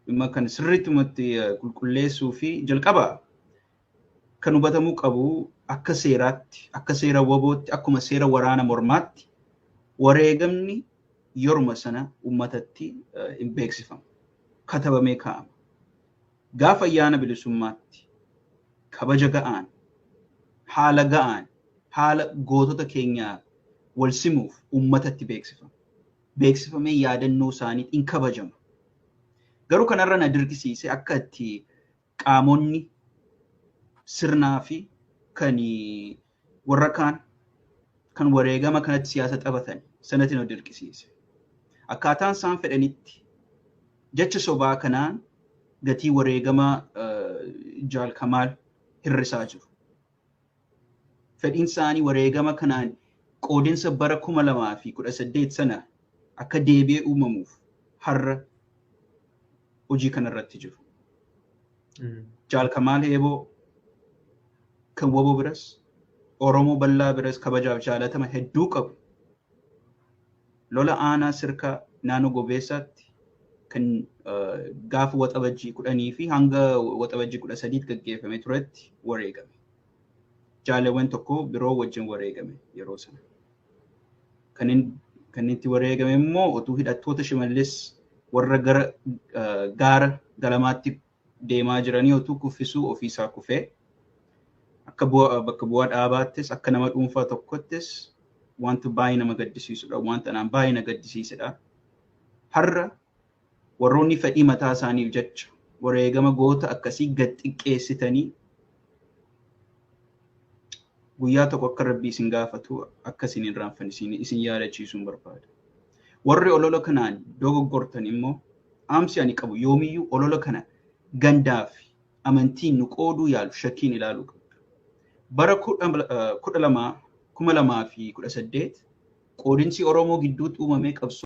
Dhimma kan sirriitti qulqulleessuu fi jalqaba kan hubatamuu qabu akka seeraatti, akka seera WBOtti, akkuma seera waraana mormaatti wareegamni yeruma sana uummatatti hin beeksifamu. Katabamee kaa'ama. Gaafa ayyaana bilisummaatti kabaja ga'aan, haala ga'aan, haala gootota keenyaa wal simuuf uummatatti beeksifama. Beeksifamee yaadannoo isaanii hin kabajama. Garuu kanarra na dirqisiise akka itti qaamonni sirnaa fi kan warra kaan kan wareegama kanatti siyaasa taphatan sanatti na dirqisiise. Akkaataan isaan fedhanitti jecha sobaa kanaan gatii wareegama Jaal Kamaal hir'isaa jiru. Fedhiin isaanii wareegama kanaan qoodinsa bara 2018 sana akka deebi'ee uumamuuf har'a hojii kanarratti jiru. Jaal Kamaal Heeboo kan WBO biras, Oromoo bal'aa biras kabajaaf jaalatama hedduu qabu. Lola aanaa Sirkaa naannoo Gobeessaatti kan gaafa Waxabajjii 10 fi hanga Waxabajjii 13tti gaggeeffame turetti wareegame. Jaalawwan tokko biroo wajjin wareegame yeroo sana. Kan itti wareegame immoo otuu hidhattoota Shimallis warra gara gaara Galamaatti deemaa jiranii otuu kuffisuu ofiisaa kufee, akka bakka bu'aa dhaabaattis akka nama dhuunfaa tokkottis wanta baay'ee nama gaddisiisudha. Wanta anaan baay'ee na gaddisiisedha. Har'a warroonni fedhii mataa isaaniif jecha wareegama goota akkasii gad xiqqeessitanii, guyyaa tokko akka Rabbii isin gaafatu akka isin hin irraanfanne isin yaadachiisuun barbaada. Warri olola kanaan dogoggortan immoo dhaamsi ani qabu, yoomiyyuu olola kana gandaa fi amantiin nu qooduu yaalu shakkiin ilaaluu qabdu. Bara 2018 qoodinsi Oromoo gidduutti uumamee qabsoo